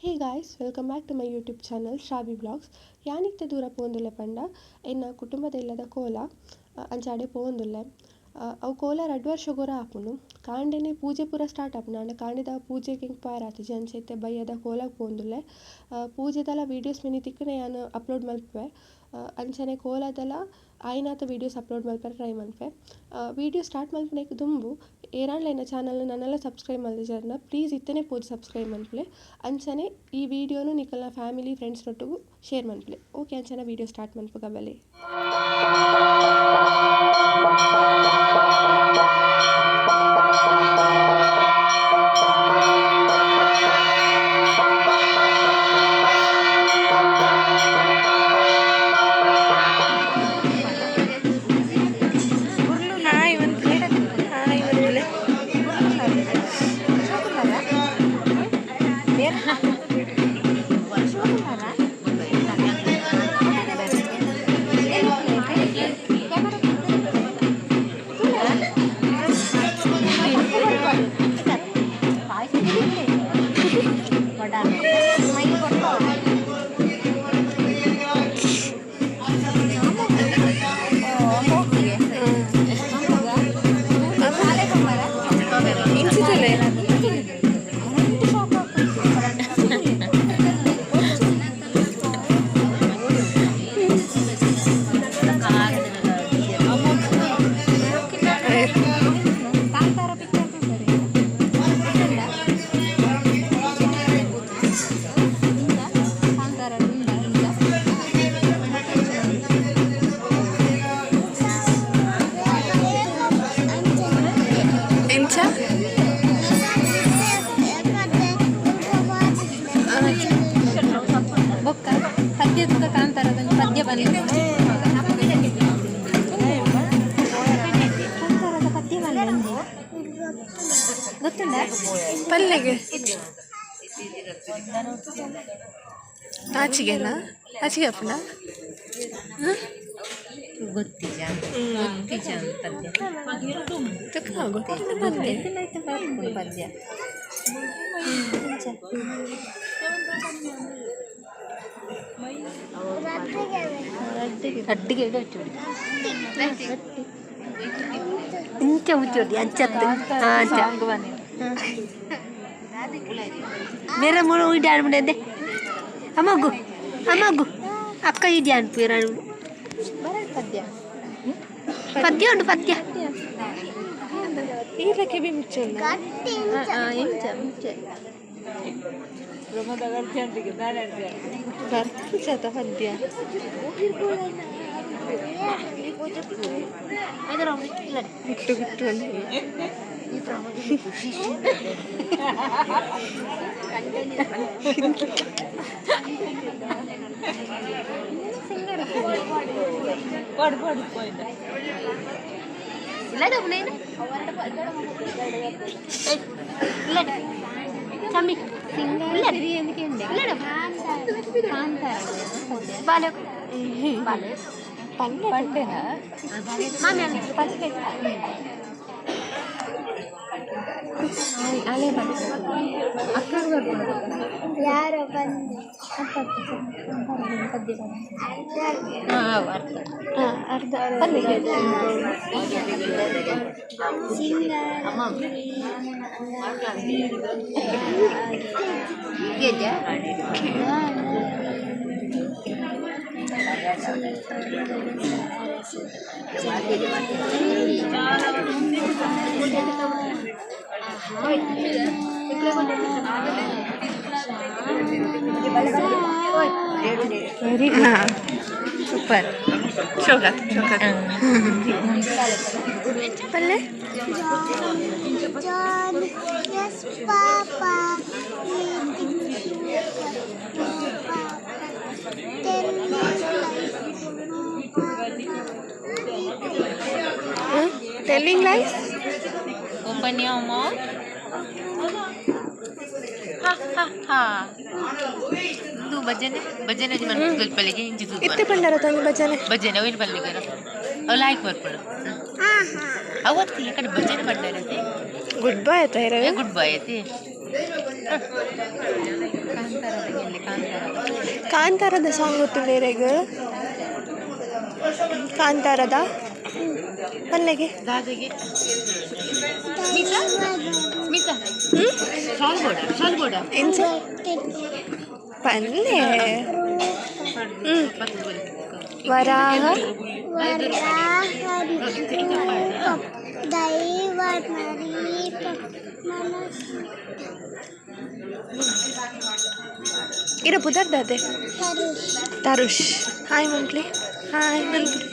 Hey guys, welcome back to my YouTube channel Shravi vlogs. ಯಾನಿತ್ತೆ ದೂರ ಪೋಂದುಲ್ಲೆ ಪಂಡ ಎನ್ನ ಕುಟುಂಬದ ಇಲ್ಲದ ಕೋಲ ಅಂಚಾಡೆ ಪೋಂದುಲ್ಲೆ. ಅವು ಕೋಲ ರಡ್ಡ್ ವರ್ಷ ಗೊರ ಆಪುಂಡು. ಕಾಂಡೆನೆ ಪೂಜೆ ಪೂರ ಸ್ಟಾರ್ಟ್ ಆಪುಂಡು. ಆಂಡ ಕಾಂಡೆದ ಪೂಜೆಗ್ ಎಂಕ್ ಪೋಯೆರೆ ಆತಿಜಿ, ಅಂಚ ಇತ್ತೆ ಬಯ್ಯದ ಕೋಲಗ್ ಪೋಂದುಲ್ಲೆ. ಪೂಜೆದಲ ವೀಡಿಯೋಸ್ ಮಿನಿ ತಿಕ್ಕುನ ಯಾನ್ ಅಪ್ಲೋಡ್ ಮಲ್ಪುವೆ. ಅಂಚನೆ ಕೋಲದಲ ಆಯಿನಾತ ವೀಡಿಯೋಸ್ ಅಪ್ಲೋಡ್ ಮಲ್ಪರೆ ಟ್ರೈ ಮನ್ಪೆ. ವೀಡಿಯೋ ಸ್ಟಾರ್ಟ್ ಮಲ್ಪುನೆಕ್ ದುಂಬು ಏರಾಂಡ್ಲ ಎನ್ನ ಚಾನಲ್ ನನಲ ಸಬ್ಸ್ಕ್ರೈಬ್ ಮಲ್ದಿಜರ್ನ ಪ್ಲೀಸ್ ಇತ್ತನೆ ಪೋದು ಸಬ್ಸ್ಕ್ರೈಬ್ ಮನ್ಪುಲೆ. ಅಂಚನೆ ಈ ವೀಡಿಯೋನು ನಿಕಲ್ನ ಫ್ಯಾಮಿಲಿ ಫ್ರೆಂಡ್ಸ್ ನೊಟ್ಟುಗು ಶೇರ್ ಮನ್ಪುಲೆ. ಓಕೆ, ಅಂಚನೆ ವೀಡಿಯೋ ಸ್ಟಾರ್ಟ್ ಮನ್ಪುಗ ಬಲೆ. ಹಾಯ್ ಒಂದ್ಲೆ, ಹಾಯ್ ಒಂದ್ಲೆ. ಇಂಚಿತಲೆ. ಎಂಚ? ಬೊಕ್ಕ ಪದ್ಯ ತುಕ ಕಾಂತಾರದ ಪದ್ಯ ಬಂದ, ಕಾಂತಾರದ ಪದ್ಯ ಬಂದ, ಗೊತ್ತುಂಡ? ಪಲ್ಲೆಗೆ ಆಚಿಗೆನಾ? ಆಚಿಗೆ ಅಪ್ಪನ. ಗೊತ್ತಿಜ, ಗೊತ್ತಿಜ ಪದ್ಯ. ಗೊತ್ತಿಲ್ಲ ಪದ್ಯ. ಬರ್ಪುಂಡು ಪದ್ಯ. ಅಡ್ಡಿಗೆ ಇಂಚ ಮುಚ್ಚೋಡಿ ಅಂಚತ್ತು ಅಂಚ ಬೇರೆ ಮೂರು ಇಡಿ ಆಡ್ಬಿಡದೆ. ಅಮ್ಮಗು ಅಮ್ಮಗು ಅಕ್ಕ ಇಡಿ ಅನ್ಪೀರ. ಪದ್ಯ. ಪದ್ಯ ಉಂಟು, ಪದ್ಯ. ಈರ್ಲ ಕೆಬಿ ಮುಚ್ಚೊಂದ. ಎಂಚ ಮುಂಚೆ? ಬರ್ತದ ಪದ್ಯ. ಗುಟ್ಟು ಗುಟ್ಟು ಅಂತ. ಸಿಂಗರ್ ఎందుకే? ಕಾಂತಾರ. ಬಾಲೆ. ಪಲ್ಲೆ. ಪಲ್ಲೆ. ಅಲೆ ಯಾರೋ ಬಂದು ಪದ್ಯ. ಅರ್ಧ ಪಲ್ಲೆಗೆ. Very good. Super. ಶೋಕಾತ್ ಶೋಕಾತ್ ಪಲ್ಲೆ. John, yes, Papa, eating sugar, no, Papa, telling lies, no, Papa, eating. Telling lies. Open your mouth. Ha ha ha. ಇದು ಭಜನೆ, ಭಜನೆ ಪಲ್ಲಿಗೆ ಇಂಚಿ. ಇತ್ತೆ ಪಂಡಾರ ತಂಗಿ ಭಜನೆ. ಭಜನೆ ಅವಿನ ಪಲ್ಲಿಗೆ ಅವು ಲಾಯ್ಕ್ ಬರ್ಪುಂಡು. ಅವತ್ತು ಈ ಕಡೆ ಭಜನೆ ಪಂಡಾರತೆ. ಗುಡ್ ಬಾಯ್ ಆಯ್ತಾ ಇರವೆ. ಗುಡ್ ಬಾಯ್ ಐತಿ. ಕಾಂತಾರದ ಸಾಂಗ್ ಗೊತ್ತುಂಡು ಇರೆಗ್? ಕಾಂತಾರದ ಪಲ್ಲೆಗೆ. ದಾದಗೆ ಸ್ಮಿತಾ, ಸ್ಮಿತಾ, ಶಾಲ್ ಬೋಡ, ಶಾಲ್ ಬೋಡ. ಎಂಚ ಪಲ್ಲೆ? ವರಾಹ. ವರಾಹ ರೂಪಂ ದೈವ ನರೀಪಂ ಮನಸ್ಸು. ಇರ ಪುದರ್ ದಾದೆ? ತರುಷ್. ತರುಷ್, ಹಾಯ್ ಮಂತ್ಲಿ, ಹಾಯ್ ಮಂತ್ಲಿ.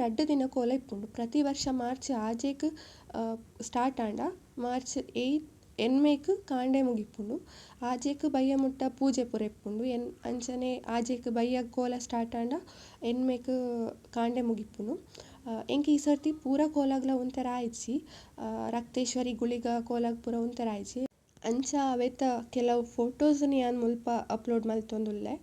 ರಡ್ಡ್ ದಿನ ಕೋಲ ಇಪ್ಪುಂಡು. ಪ್ರತಿ ವರ್ಷ ಮಾರ್ಚ್ ಆಜೆಗ್ ಸ್ಟಾರ್ಟ್ ಆಂಡ ಮಾರ್ಚ್ ಏತ್ ಎನ್ಮೆಗ್ ಕಾಂಡೆ ಮುಗಿಪುಂಡು. ಆಜೆಕ್ ಬಯ್ಯ ಮುಟ್ಟ ಪೂಜೆ ಪೂರ ಇಪ್ಪುಂಡು ಅಂಚನೆ ಆಜೆಕ್ ಬಯ್ಯಗ್ ಕೋಲ ಸ್ಟಾರ್ಟ್ ಆಂಡ ಎನ್ಮೆಗ್ ಕಾಂಡೆ ಮುಗಿಪುನು. ಎಂಕ್ ಈ ಸರ್ತಿ ಪೂರ ಕೋಲಗ್ಲ ಉಂತೆರೆ ಆಯಿಜಿ ರಕ್ತೇಶ್ವರಿ ಗುಳಿಗ ಕೋಲಗ್ ಪೂರ ಉಂತೆರೆ ಆಯಿಜಿ. ಅಂಚ ಅವೆತ ಕೆಲವು ಫೋಟೋಸ್ ನ್ ಯಾನ್ ಮುಲ್ಪ ಅಪ್ಲೋಡ್ ಮಲ್ತೊಂದುಲ್ಲೆ.